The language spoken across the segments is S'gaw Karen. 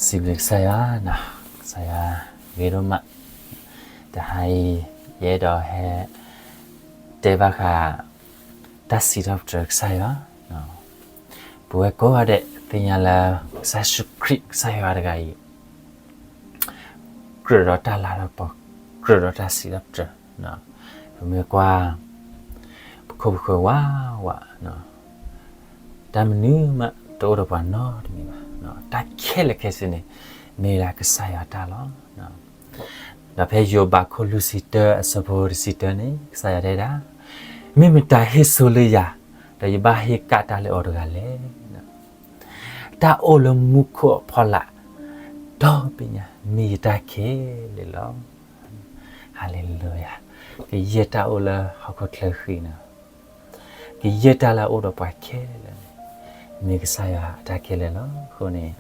စံးဘျုးကစၢ်ယွၤ, ကစၢ်ယွၤဂ့ၤဒိၣ်မး, တဟါအံၤ ယအဲၣ်ဒိးဟဲ တဲဘၣ်ဃး တၢ်စံးထီၣ်ပတြၢၤကစၢ်ယွၤ, ပဝဲကိးဂၤဒဲးသ့ၣ်ညါလၢ ကစၢ်ယ့ၣ်ၡူးခရံာ်ကစၢ်ယွၤတဂၤအံၤ ကြၢးဒီးတၢ်လၤတၢ်ကပီၤ, ကြၢးဒီးတၢ်စံးထီၣ်ပတြၢၤ, ပမ့ၢ်ကွၢ် ပခိၣ်ပဃၢၤဝးဝး, တၢ်မနုၤမးတအိၣ်ဒီးပှၤနီတမံၤဘၣ်, တၢ်ခဲလၢာ်ခဲဆ့န့ၣ် မ့ၢ်ဒၣ်ကစၢ်ယွၤတၢ်လီၤ. ဒီးဖဲယိၤဘးခိၣ်လွံၢ်ဆံတၢအဆၢဖိတဆံတၢန့ၣ် ကစၢ်ယွၤတဲဒၣ်, မ့ၢ်မတၤဟ့ၣ်ဆိလၢယၤ, ဒီးယဘၣ်ဟ့ၣ်ကၣ်တၢ်လၢအီၤတဂၤလဲၣ်. တၢ်အိၣ်လၢမူခိၣ်အဖီလာ် ဒီဘ့ၣ်ညါ မ့ၢ်ယတၢ်ခဲလၢာ်လီၤ. ဟါလ့လူယၤ, ကယဲၢ်တၢ်အိၣ်လၢဟီၣ်ခိၣ်ချၢဃံန့ၣ်, ကယဲၢ်တၢ်လၢအအိၣ်ဒီးပှၤခဲလၢာ်န့ၣ် မ့ၢ်ကစၢ်ယွၤအတၢ်ခဲလၢာ်လီၤ. အဃိန့ၣ်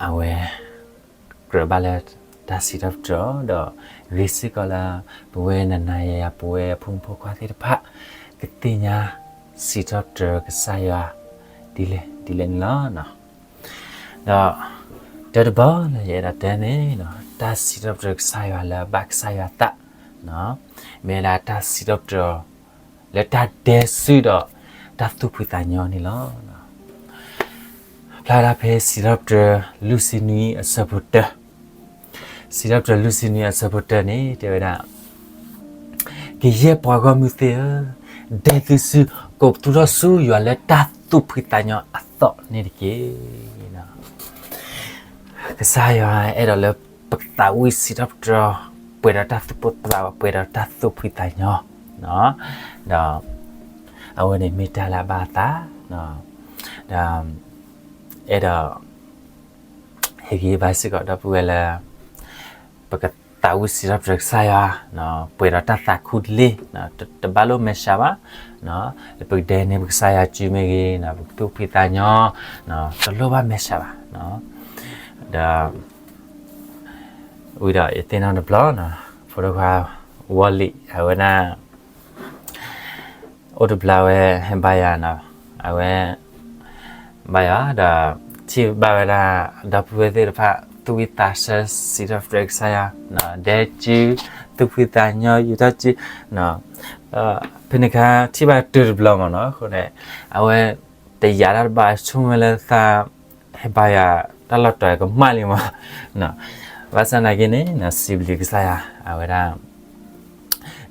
အဝဲ ကြၢးဘၣ်လၢတၢ်စံးထီၣ်ပတြၢၤအီၤ, ဒီးဂ့ၤစ့ၢ်ကီးလၢ ပဝဲနၤနၤယၤယၤ ပဝဲအဖိမုၣ်ဖိခွါသ့ၣ်တဖၣ် ကသ့ၣ်ညါစံးထီၣ်ပတြၢၤကစၢ်ယွၤ ဒ်လဲၣ်ဒ်လဲၣ်န့ၣ်လီၤ. ဒီး တၢ်တဘီလၢယအဲၣ်ဒိးတဲန့ၣ်, တၢ်စံးထီၣ်ပတြၢၤကစၢ်ယွၤလၢအဘၣ်ကစၢ်ယွၤသး, မ့ၢ်ဝဲဒၣ်တၢ်စံးထီၣ်ပတြၢၤ လၢတၢ်ဒဲစုဒီးတၢ်သူၣ်ဖှံသးညီန့ၣ်လီၤ. ဖျါဒၣ်ဖဲစံးထီၣ်ပတြၢၤလွံၢ်ဆံနွံအဆၢဖိတၢ, စံးထီၣ်ပတြၢၤလွံၢ်ဆံနွံအဆၢဖိတၢန့ၣ် တဲဝဲဒၣ်, ကယဲၢ်ပှၤဂီၢ်မုၢ်သ့ၣ်ဧၢ, ဒဲသုစု, ကိးပသူထီၣ်ဆူယွၤလၢတၢ်သူၣ်ဖှံသးညီအသီၣ်န့ၣ်တက့ၢ်. ကစၢ်ယွၤအဲၣ်ဒိးလၢပကသးဝံၣ်စံးထီၣ်ပတြၢၤ, ပှဲၤဒီးတၢ်သူၣ်ပိၢ်သးဝး, ပှဲၤဒီးတၢ်သူၣ်ဖှံသးညီ, ဒီး အဝဲန့ၣ်မ့ၢ်တၢ်လၢအဘၣ်အသး, ဒီး အဲၣ်ဒိး ဟ့ၣ်ဂံၢ်ဘါစ့ၢ်ကီးဒီပုၢ်ဝဲၢ်လၢ ပကသးဝံၣ်စံးထီၣ်ပတြၢၤကစၢ်ယွၤ, ပှဲၤဒီးတၢ်သးခုတလ့, တဘၣ်လိၣ်မဲာ်ဆှးဘၣ်, ပကဒဲန့ၢ်ပကစၢ်ယွၤစုမ့ၢ်ဂ့ၤ, ပကသူၣ်ဖှံသးညီ, တလိၣ်ဘၣ်မဲာ်ဆှးဘၣ်. ဒီး ဝံၤဒီးယသ့ၣ်နီၣ်တဘျီ, ဖိဒိၣ်ခွါ ဝီလံး အဝဲဒၣ် အိၣ်တဘျီဝဲဟဲဘါယွၤ, အဝဲ ဘါယွၤဒီး ထံၣ်ဘၣ်ဝဲဒၣ် ဒီပုၢ်ဝဲၢ်သ့ၣ်တဖၣ် သူၣ်ဝံၣ်သးဆၢစံးထီၣ်ပတြၢၤကစၢ်ယွၤ, ဒဲစု, သူၣ်ဖှံသးညီ, ယူာ်ထီၣ်စု, ဖဲန့ၣ်အခါထံၣ်ဘၣ်တုၤတဘျီမးနီၤ, အဃိန့ၣ် အဝဲ တယာ်တၢ်တဘၣ် ဆိကမိၣ်ဝဲလၢသး ဟဲဘါယွၤ တၢ်လီၢ်တတီၤကမၣ်လံမး, ဘၣ်ဆၣ်သနာ်က့န့ၣ် စံးဘျုးကစၢ်ယွၤ အဝဲဒၣ်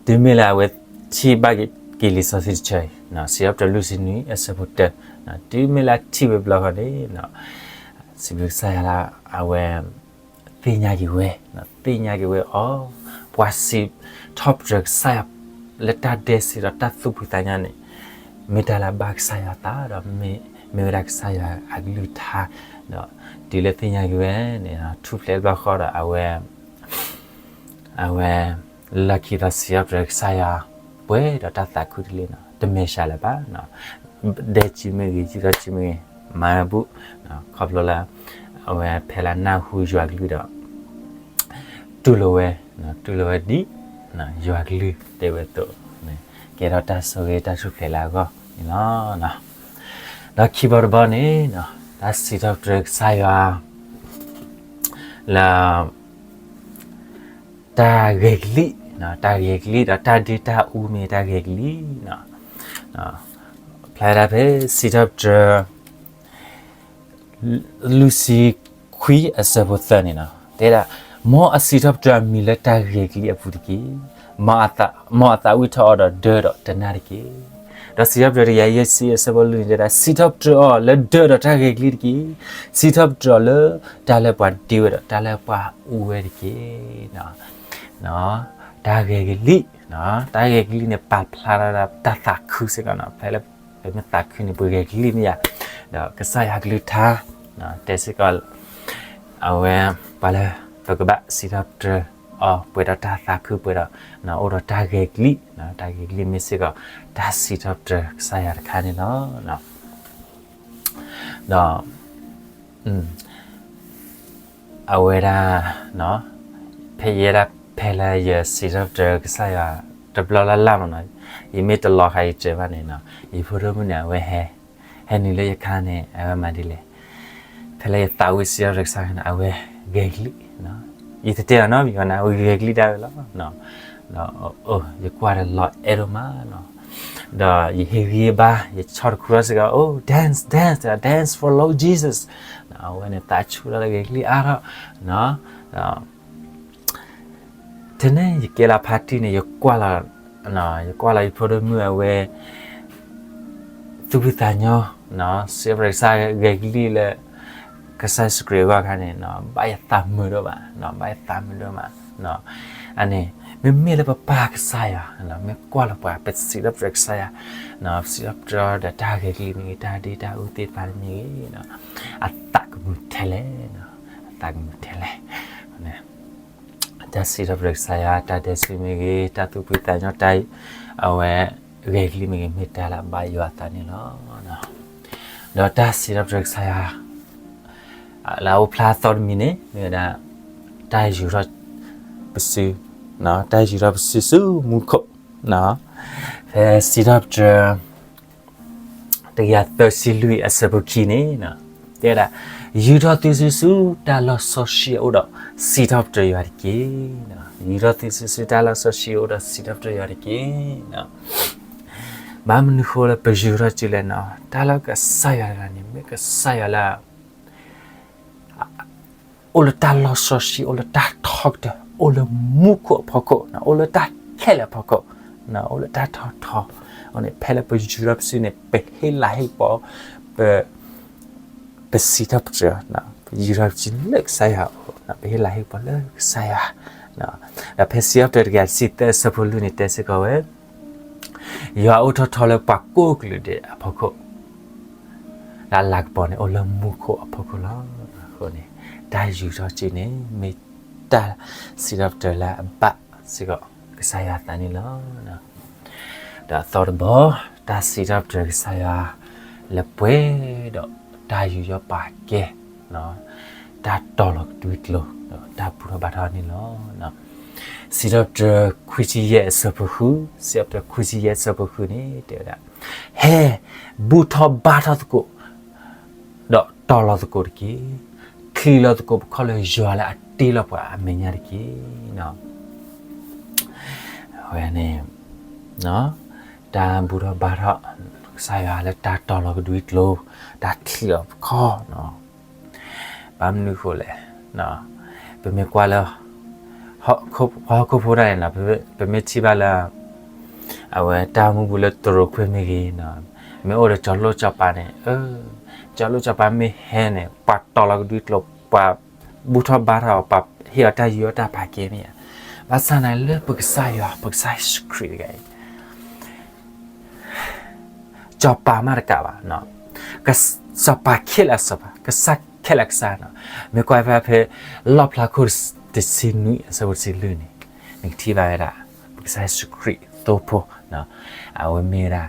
တုၤမ့ၢ်လၢအဝဲထံၣ်ဘၣ်က့ၤလံာ်စီဆှံတဆၢအံၤ, စံးထီၣ်ပတြၢၤလွံၢ်ဆံနွံအဆၢဖိတၢ, တုၤမ့ၢ်လၢအထံၣ်ဝဲဘျီဃီန့ၣ် စံးဘျုးကစၢ်ယွၤလၢအဝဲ သ့ၣ်ညါက့ၤဝဲ, သ့ၣ်ညါက့ၤဝဲအီၤ, ပှၤစံးထီၣ်ပတြၢၤကစၢ်ယွၤ လၢတၢ်ဒဲစုဒီးတၢ်သူၣ်ဖှံသးညီန့ၣ် မ့ၢ်တၢ်လၢအဘၣ်ကစၢ်ယွၤသးဒီး မ့ၢ်ဝဲဒၣ်ကစၢ်ယွၤအကလုၢ်ကထါ, ဒီးတုၤလၢသ့ၣ်ညါက့ၤဝဲန့ၣ် ထူၣ်ဖျဲးတဘျီဃီဒီး အဝဲ အဝဲ လၢခံဒီးစံးထီၣ်ပတြၢၤကစၢ်ယွၤ ပှဲၤဒီးတၢ်သးခုတလ့နီၤ, တမဲာ်ဆှးလၢၤဘၣ်, ဒဲစုမ့ၢ်ဂ့ၤ ယူာ်ထီၣ်စုမ့ၢ်ဂ့ၤ မၤဘူၣ်, ခီဖျိလၢ အဝဲဖဲလၢနၢ်ဟူယွၤကလုၢ်ဒီး တူၢ်လိာ်ဝဲ, တူၢ်လိာ်ဝဲဒ် ယွၤကလုၢ်တဲဝဲအသိး, ကဲထီၣ်တၢ်ဆိၣ်ဂ့ၤတၢ်ထူၣ်ဖျဲးလၢအဂီၢ်န့ၣ်လီၤ. ဒီးခံဘီတဘီန့ၣ် တၢ်စံးထီၣ်ပတြၢၤကစၢ်ယွၤ လၢ တၢ်ဂဲၤကလံၣ်, တၢ်ဂဲၤကလံၣ်ဒီးတၢ်ဒ့တၢ်အူမ့ၢ်တၢ်ဂဲၤကလံၣ်, ဖျါဒၣ်ဖဲစံးထီၣ်ပတြၢၤ လွံၢ်ဆံခွံအဆၢဖိသၢန့ၣ်လီၤ. တဲဒၣ်, မ်အစံးထီၣ်ပတြၢၤအမံၤလၢတၢ်ဂဲၤကလံၣ်အပူၤတက့ၢ်. မ်အသးဝံၣ်ထီၣ်အီၤဒီးဒၢဒီးတနၢ်တက့ၢ်. ဒီးစံးထီၣ်ပတြၢၤတကယၤယဲၢ်ဆံအဆၢဖိလွံၢ်န့ၣ်တဲဒၣ်, စံးထီၣ်ပတြၢၤအီၤလၢဒၢဒီးတၢ်ဂဲၤကလံၣ်တက့ၢ်. စံးထီၣ်ပတြၢၤအီၤလၢတၢ်လၢပှၤဒ့ဝဲဒီးတၢ်လၢပှၤအူဝဲတက့ၢ်. တၢ်ဂဲၤကလံၣ်, တၢ်ဂဲၤကလံၣ်န့ၣ် ပာ်ဖျါထီၣ်ဒၣ်တၢ်သးခုစ့ၢ်ကီးနီၤ, ဖဲလၢ ပမ့ၢ်သးခုန့ၣ် ပဂဲၤကလံၣ်မ့ၢ်ယၤ, ဒီးကစၢ်ယွၤကလုၢ်ကထါ တဲစ့ၢ်ကီး အဝဲ ပှၤလၢ ပကဘၣ်စံးထီၣ်ပတြၢၤအီၤ ပှဲၤဒီးတၢ်သးခု ပှဲၤဒီး အိၣ်ဒီးတၢ်ဂဲၤကလံၣ်, တၢ်ဂဲၤကလံၣ်မ့ၢ်စ့ၢ်ကီး တၢ်စံးထီၣ်ပတြၢၤကစၢ်ယွၤတခါန့ၣ်လီၤ. ဒီး အဝဲဒၣ် ဖဲယဲဒၣ်ဖဲလၢယစံးထီၣ်ပတြၢၤကစၢ်ယွၤ တဘျီလၢ်လၢ်မးနီၤ, ယမ့ၢ်တလီၤဃာ်ယစၢၤဘၣ်န့ၣ်နီၤ, ယဖိဒိၣ်မုၣ်န့ၣ် အဝဲဟဲ ဟဲနုာ်လၢယခါန့ၣ် အဝဲမၤဒ်လဲၣ်, ဖဲလၢယသးဝံၣ်စံးထီၣ်ပတြၢၤကစၢ်ယွၤန့ၣ် အဝဲဂဲၤကလံၣ်, ယတတဲအီၤနီတမံၤဘၣ်န့ၣ် အဝဲဂဲၤကလံၣ်ဒၣ်ဝဲလီၤ. ဒီးယကွၢ်ဒီးလီၤအဲၣ်ဒိၣ်မးလီၤ. ဒီးယဟ့ၣ်ဂံၢ်ဘါ ယဆီၣ်တခူထီၣ်စ့ၢ်ကီး Oh, dance, dance, dance for Lord Jesus. အဝဲန့ၣ်သးဆူၣ်ထီၣ်လၢဂဲၤကလံၣ်အါထီၣ်. ထဲန့ၣ် ယကဲလၢဖါတံၢ်န့ၣ် ယကွၢ်လီၤ, ယကွၢ်လီၤယဖိဒိၣ်မုၣ်အဝဲ သူၣ်ဖှံသးညီ, စံးထီၣ်ပတြၢၤကစၢ်ယွၤဂဲၤကလံၣ်လၢ ကစၢ်ယ့ၣ်ၡူးခရံာ်အဂီၢ်အခါန့ၣ် ဘၣ်ယသးမုာ်ဒိၣ်မး, ဘၣ်ယသးမုာ်ဒိၣ်မး. အန့ၣ် မ့မ့ၢ်လၢပပၢ်ကစၢ်ယွၤ, မ့ၢ်ကွၢ်လီၤပှၤ ပစံးထီၣ်ပတြၢၤကစၢ်ယွၤ, ပစံးထီၣ်ပတြၢၤဒီးတၢ်ဂဲၤကလံၣ်မ့ၢ်ဂ့ၤ တၢ်ဒ့တၢ်အူသ့ၣ်တဖၣ်န့ၣ်မ့ၢ်ဂ့ၤ, အသးကမုာ်ထဲလဲၣ်, အသးကမုာ်ထဲလဲၣ်. တၢ်စံးထီၣ်ပတြၢၤကစၢ်ယွၤ တၢ်ဒဲးစူၤမ့ၢ်ဂ့ၤ တၢ်သူၣ်ဖှံသးညီ တၢ်အဝဲ ဂဲၤကလံၣ်မ့ၢ်ဂ့ၤ မ့ၢ်တၢ်လၢအဘၣ်ယွၤအသးန့ၣ်လီၤ. ဒီးတၢ်စံးထီၣ်ပတြၢၤကစၢ်ယွၤ လၢအအိၣ်ဖျါအသီတမံၤန့ၣ် မ့ၢ်ဝဲဒၣ် တၢ်ယူၤထီၣ်ပစု, တၢ်ယူၤထီၣ်ပစုဆူမူခိၣ်, ဖဲစံးထီၣ်ပတြၢၤ တကယၤသၢဆံလွံၢ်အဆၢဖိခံန့ၣ် တဲဝဲဒၣ်, ယူၤထီၣ်သုစုဆူတၢ်လီၢ်စီဆှံအအိၣ်ဒီး စံးထီၣ်ပတြၢၤယွၤတက့ၢ်. ယူၤထီၣ်သုစုဆူတၢ်လီၢ်စီဆှံအအိၣ်ဒီး စံးထီၣ်ပတြၢၤယွၤတက့ၢ်. ဘၣ်မနုၤဃိလၢပယူၤထီၣ်စုလဲၣ်န့ၣ်, တၢ်လၢကစၢ်ယွၤတဂၤန့ၣ် မ့ၢ်ကစၢ်ယွၤလၢ အိၣ်လၢတၢ်လီၢ်စီဆှံ, အိၣ်လၢတၢ်ထီကတၢၢ်, အိၣ်လၢမူခိၣ်အဖီခိၣ်, အိၣ်လၢတၢ်ခဲလၢာ်အဖီခိၣ်, အိၣ်လၢတၢ်ထီထီ, အန့ၣ် ဖဲလၢပယူၤထီၣ်ပစုန့ၣ် ပဟ့ၣ်လၤဟ့ၣ်ကပီၤ, ပ ပစံးထီၣ်ပတြၢၤ, ပယူၤထီၣ်ပစုလၢကစၢ်ယွၤအအိၣ်, ပဟ့ၣ်လၤဟ့ၣ်ကပီၤလၢကစၢ်ယွၤ, ဒီးဖဲစံးထီၣ်ပတြၢၤတကယၤတဆံသၢအဆၢဖိလွံၢ်န့ၣ် တဲစ့ၢ်ကီးဝဲ ယွၤအိၣ်ထီၣ်ထီလၢပှၤကိးကလုာ်ဒဲးအဖီခိၣ်, ဒီးလၤကပီၤန့ၣ်အိၣ်လၢမူခိၣ်အဖီခိၣ်လီၤ. အဃိန့ၣ် တၢ်ယူၤထီၣ်စုန့ၣ် မ့ၢ်တၢ်စံးထီၣ်ပတြၢၤလၢအဘၣ်စ့ၢ်ကီးကစၢ်ယွၤအသးန့ၣ်လီၤ. ဒီးအသီတဘီ တၢ်စံးထီၣ်ပတြၢၤကစၢ်ယွၤ လၢပှဲၤဒီးတၢ်ယူးယီၣ်ပာ်ကဲ တၢ်တီၤလီၤကဒွံကျိၤ ဒီးတၢ်ဘူၣ်ထီၣ်ဘါထီၣ်န့ၣ်လီၤ. စံးထီၣ်ပတြၢၤခွံဆံယဲၢ်အဆၢဖိဃု, စံးထီၣ်ပတြၢၤခွံဆံယဲၢ်အဆၢဖိဃုန့ၣ် တဲဝဲဒၣ်, ဟဲ ဘူၣ်ထီၣ်ဘါထီၣ်သကိး ဒီးတီၤလီၤသကိးတက့ၢ်. ချံးလီၤသကိးပခီၣ်လၢယွၤလၢအတ့လီၤပှၤအမဲာ်ညါတက့ၢ်. အဝဲန့ၣ် တၢ်ဘူၣ်ထီၣ်ဘါထီၣ် ကစၢ်ယွၤလၢတၢ်တီၤလီၤကဒွံကျိၤ, တၢ်ချံးလီၤပခီၣ်, ဘၣ်မနုၤဃိလဲၣ်, ပမ့ၢ်ကွၢ်လၢ ပှၤဟီၣ်ခိၣ်ဖိတၢ်န့ၣ် ပမ့ၢ်ထံၣ်ဘၣ်လၢ အဝဲတၢ်မူပူၤလၢတရူးခွ့မ့ၢ်ဂ့ၤ, မ့ၢ်အိၣ်ဒီးကၠီၤလိၣ်ကၠီၤပၤန့ၣ်, ကၠီၤလိၣ်ကၠီၤပၤမ့ၢ်ဟဲန့ၣ် ပှၤတီၤလီၤကဒွံကျိၤ, ပှၤဘူၣ်ထီၣ်ဘါထီၣ်, ပှၤဟ့ၣ်အီၤတၢ်ယူးယီၣ်တၢ်ပာ်ကဲမ့ၢ်ဧါ. ဘၣ်ဆၣ်န့ၣ်လၢပကစၢ်ယွၤ, ပကစၢ်ယ့ၣ်ၡူးခရံာ်တဂၤအံၤ စီၤပၤမးတကးဘၣ်, စီၤပၤခဲလၢာ်စီၤပၤ, ကစၢ်ခဲလၢာ်ကစၢ်န့ၣ်, မ့ၢ်ကွၢ်ဖဲ ဖဲလီၣ်ဖျါခိၣ် တဆံနွံအဆၢဖိတဆံလွံၢ်န့ၣ်, နကထံၣ်ဘၣ်ဝဲဒၣ် ပကစၢ်ယ့ၣ်ၡူးခရံာ်သိဖိ, အဝဲမ့ၢ်ဝဲဒၣ်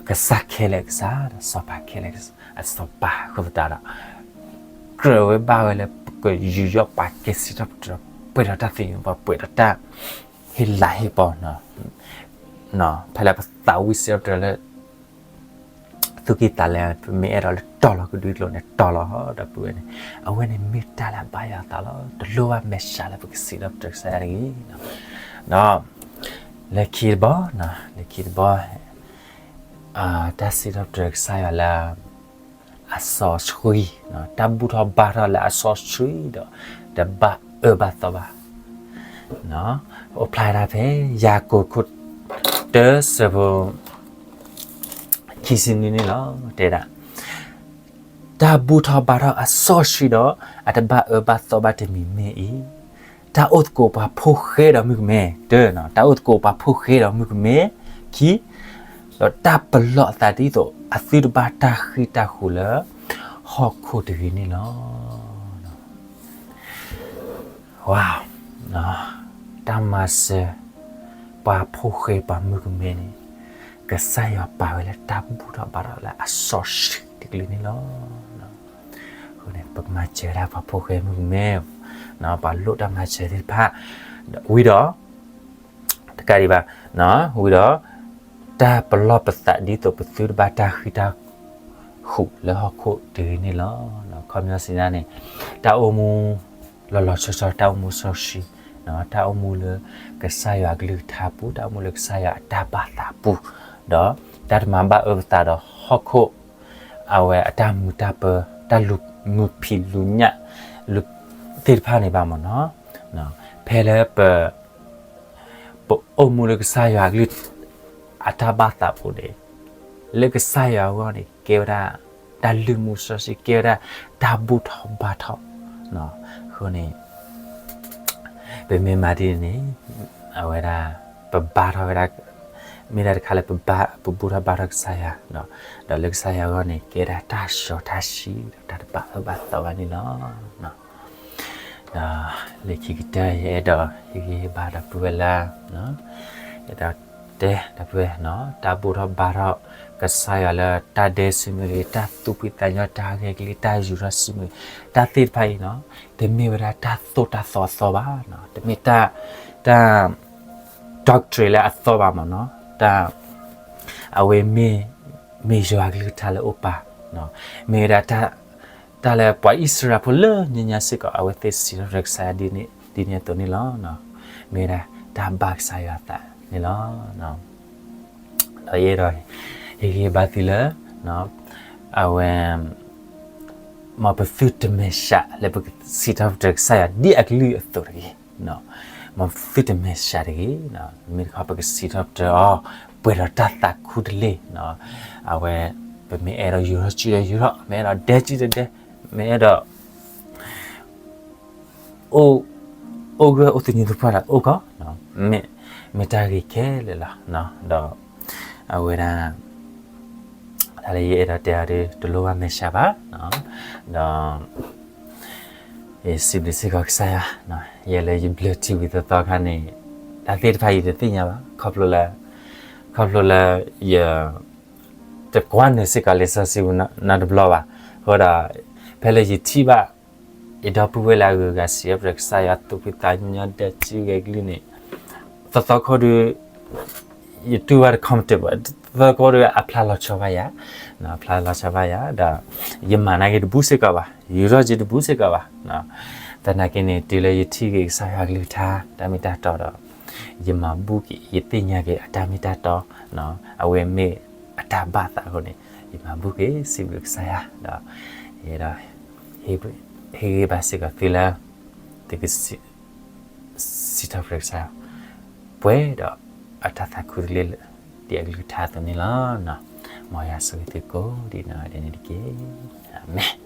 ကစၢ်ခဲလၢာ်ကစၢ်, စီၤပၤခဲလၢာ်ကစၢ်, အစီၤပၤအဃိသတးဒီး ကြၢးဝဲဘၣ်ဝဲလၢပကယူးယီၣ်ပာ်ကဲစံးထီၣ်ပတြၢၤ, ပှဲၤဒီးတၢ်သယုၢ်ပှၤ, ပှဲၤဒီးတၢ်ဟ့ၣ်လၤဟ့ၣ်ကပီၤ, ဖဲလၢပသးဝံၣ်စံးထီၣ်ပတြၢၤလၢ သူၣ်ကံၢ်သးလဲ, ပမ့ၢ်အဲၣ်ဒိးလၢတီၤလီၤကဒွံကျိၤန့ၣ် တီၤလီၤဒီပုၢ်ဝဲၢ်န့ၣ်, အဝဲန့ၣ်မ့ၢ်တၢ်လၢအဘၣ်ယွၤအသးလီၤ. တလိၣ်ဘၣ်မဲာ်ဆှးလၢပကစံးထီၣ်ပတြၢၤကစၢ်ယွၤတဂ့ၤ. ဒီး လၢခံတဘီ, လၢခံတဘီ တၢ်စံးထီၣ်ပတြၢၤကစၢ်ယွၤလၢ အစီဆှံ, တၢ်ဘူၣ်ထီၣ်ဘါထီၣ်လၢအစီဆှံဒီး တဘၣ်အၢဘၣ်သီဘၣ်, အိၣ်ဖျါဒၣ်ဖဲ ယၤကိာ်ခိၣ်တၢ ဆၢဖိ ခံဆံနွံန့ၣ်လီၤ. တဲဒၣ်, တၢ်ဘူၣ်ထီၣ်ဘါထီၣ်အစီဆှံဒီး အတဘၣ်အၢဘၣ်သီဘၣ်တမံၤမ့ၢ်အံၤ, တၢ်အိၣ်သကိးပှၤဖိဃဲဒီးမုၣ်ကမဲ, တၢ်အိၣ်သကိးပှၤဖိဃဲဒီးမုၣ်ကမဲ, ခံ, ဒီးတၢ်ပလီၢ်အသးဒ်သိး အသုတဘၣ်တၢ်ဃံးတၢ်ဃူၤလၢ ဟီၣ်ခိၣ်တဂ့ၤန့ၣ်လီၤ. တၢ်မၤစၢၤ ပှၤဖိဃဲပှၤမုၣ်ကမဲန့ၣ် ကစၢ်ယွၤပာ်ဝဲလၢတၢ်ဘူၣ်ထီၣ်ဘါထီၣ်လၢအစီဆှံတကလုာ်န့ၣ်လီၤ. အဃိန့ၣ် ပကမၤစၢၤဒၣ်ပှၤဖိဃဲမုၣ်ကမဲ, ပှၤလိၣ်တၢ်မၤစၢၤသ့ၣ်တဖၣ်, ဝံၤဒီး တကးဒံးဘၣ်, ဝံၤဒီး တၢ်ပလီၢ်ပသးဒ်သိးပသုတဘၣ်တၢ်ဃံးတၢ် ဃုာ်လၢဟီၣ်ခိၣ်တဂ့ၤန့ၣ်လီၤ. ခီပညီစံးဒ်န့ၣ် တၢ်အိၣ်မူ လီၤလီၤဆီဆီ တၢ်အိၣ်မူစီဆှံ, တၢ်အိၣ်မူလၢကစၢ်ယွၤအကလုၢ်ကထါပူၤ, တၢ်အိၣ်မူလၢကစၢ်ယွၤအတၢ်ဘၣ်သးပူၤ, ဒီးတၢ်တမၤဘၣ်အၢပသးဒီးဟီၣ်ခိၣ် အဝဲအတၢ်မုာ်တၢ်ပၢၤ တၢ်လူၤမုာ်ဖံးလူၤညၣ် သ့ၣ်တဖၣ်န့ၣ်ဘၣ်မ့ၢ်နီၤ. ဖဲလၢပ ပအိၣ်မူလၢကစၢ်ယွၤအကလုၢ် အတၢ်ဘၣ်သးပူၤန့ၣ်, လၢကစၢ်ယွၤအဂီၢ်န့ၣ် ကဲဝဲဒၣ် တၢ်လုၢ်မူစီဆှံ ကဲဝဲဒၣ် တၢ်ဘူၣ်ထီၣ်ဘါထီၣ်, အဃိန့ၣ် ပမ့ၢ်မၤဒ်န့ၣ် အဝဲဒၣ် ပဘါထီၣ်ဝဲဒၣ် မ့ၢ်ဒၣ်တခါလၢ ပဘူၣ်ထီၣ်ဘါထီၣ်ကစၢ်ယွၤ, ဒီးလၢကစၢ်ယွၤအဂီၢ်န့ၣ် ကဲဒၣ်တၢ်စီတၢ်ဆှံ ဒီးတၢ်တဘၣ်အၢဘၣ်သီဘၣ်န့ၣ်လီၤ. ဒီးလၢခံကတၢၢ် ယအဲၣ်ဒိးဟ့ၣ်ဂံၢ်ဟ့ၣ်ဘါဒီပုၢ်ဝဲၢ်လၢ အဲၣ်ဒိးတဲဒီပုၢ်ဝဲၢ် တၢ်ဘူၣ်ထီၣ်ဘါထီၣ်ကစၢ်ယွၤလၢတၢ်ဒဲစံးမုၢ်ဂ့ၤ, တၢ်သူၣ်ဖှံသးညီ, တၢ်ဂဲၤကလံၣ်, တၢ်ယူးထီၣ်စံးမုၢ်ဂ့ၤ, တၢ်သ့ၣ်တဖၣ်အံၤနီၤ တမ့ၢ်ဝဲဒၣ်တၢ်သိၣ်တၢ်သီအသီဘၣ်, တမ့ၢ်တၢ် တၢ် doctrine လၢအသီဘၣ်မ့ၢ်နီၤ, တၢ် အဝဲမ့ၢ် မ့ၢ်ယွၤအကလုၢ်ကထါလၢအအိၣ်ပာ်, မ့ၢ်ဝဲဒၣ် တၢ်လၢပှၤအံၣ်စရ့လးဖိလၢညါညါစ့ၢ်ကီး အဝဲသ့ၣ်စံးထီၣ်ပတြၢၤကစၢ်ယွၤဒ်န့ၣ်အသိးန့ၣ်လီၤ. မ့ၢ်ဝဲဒၣ်တၢ်ဘၣ်ကစၢ်ယွၤအသးန့ၣ်လီၤ. ဒီးယအဲၣ်ဒိး ဟ့ၣ်ဂံၢ်ဟ့ၣ်ဘါသုလၢ အဝဲ မ်ပသုတမဲာ်ဆှးလၢပကစံးထီၣ်ပတြၢၤကစၢ်ယွၤဒ်အကလုၢ်အသိးတဂ့ၤ, မ်ပသုတမဲာ်ဆှးတဂ့ၤ, မ့ၢ်တခီပကစံးထီၣ်ပတြၢၤအီၤ ပှဲၤဒီးတၢ်သးခူတလ့ၢ်, အဝဲ ပမ့ၢ်အဲၣ်ဒိးယူးထီၣ်စုဒီးယူးထီၣ်, မ့ၢ်အဲၣ်ဒိးဒဲစုဒီးဒဲ, မ့ၢ်အဲၣ်ဒိး အိၣ်ဂၢၢ်အိၣ်သညူးသပှၢ်ဒီးအိၣ်ကီး, မ့ၢ်တၢ်ဂ့ၤခဲလၢာ်လီၤ. ဒီး အဝဲဒၣ် တၢ်လၢယအဲၣ်ဒိးတဲအီၤဒီး တလိၣ်ဘၣ်မဲာ်ဆှးဘၣ်, ဒီး ယစံးဘျုးစ့ၢ်ကီးကစၢ်ယွၤ, ယဲလၢယဘျၢထံဝံၤသီသီခါန့ၣ် တၢ်သ့ၣ်တဖၣ်ယတသ့ၣ်ညါဘၣ်, ခီဖျိလၢ ခီဖျိလၢယ တကွၢ်နုာ်စ့ၢ်ကီးလံာ်စီဆှံပူၤနီတဘျီဘၣ်, အဃိဒီး ဖဲလၢယထံၣ်ဘၣ် ယဒီပုၢ်ဝဲၢ်လၢအဂုၤအဂၤစံးထီၣ်ပတြၢၤကစၢ်ယွၤ သူၣ်ဖှံသးညီ ဒဲစုဂဲၤကလုၢ်န့ၣ် သီသီခီဒုး ယတူၢ်ဘၣ်တခီမ့ၢ်တဘၣ်, သီသီခီဒုး အဖျါလီၤဆီဘၣ်ယၤ, အဖျါလီၤဆီဘၣ်ယၤဒီး ယမၤနာ်က့ၤတဘူၣ်စ့ၢ်ကီးဘၣ်, ယူးထီၣ်က့ၤတဘူၣ်စ့ၢ်ကီးဘၣ်. သနာ်က့န့ၣ် တုၤလၢယထံၣ်က့ၤကစၢ်ယွၤကလုၢ်ကထါ တၢ်မ့ၢ်တၢ်တီဒီး ယမၤဘူၣ်က့ၤ ယသ့ၣ်ညါက့ၤအတၢ်မ့ၢ်တၢ်တီ, အဝဲမ့ၢ်အတၢ်ဘၣ်သးအဃိန့ၣ် ယမၤဘူၣ်က့ၤစံးဘျုးကစၢ်ယွၤဒီး ယဒီး ဟ့ၣ်ဂံၢ်ဘါစ့ၢ်ကီးသုလၢ သုက စံးထီၣ်ပတြၢၤကစၢ် ပှဲၤဒီးအတၢ်သးခူတလ့ၢ်လၢ ဒ်အကလုၢ်ကထါအသိးန့ၣ်လီၤ. မ်ယွၤဆိၣ်ဂ့ၤသုကိးဒ်နီၢ်ဂၤဒဲးန့ၣ်တက့ၢ်. အၤမ့ၣ်.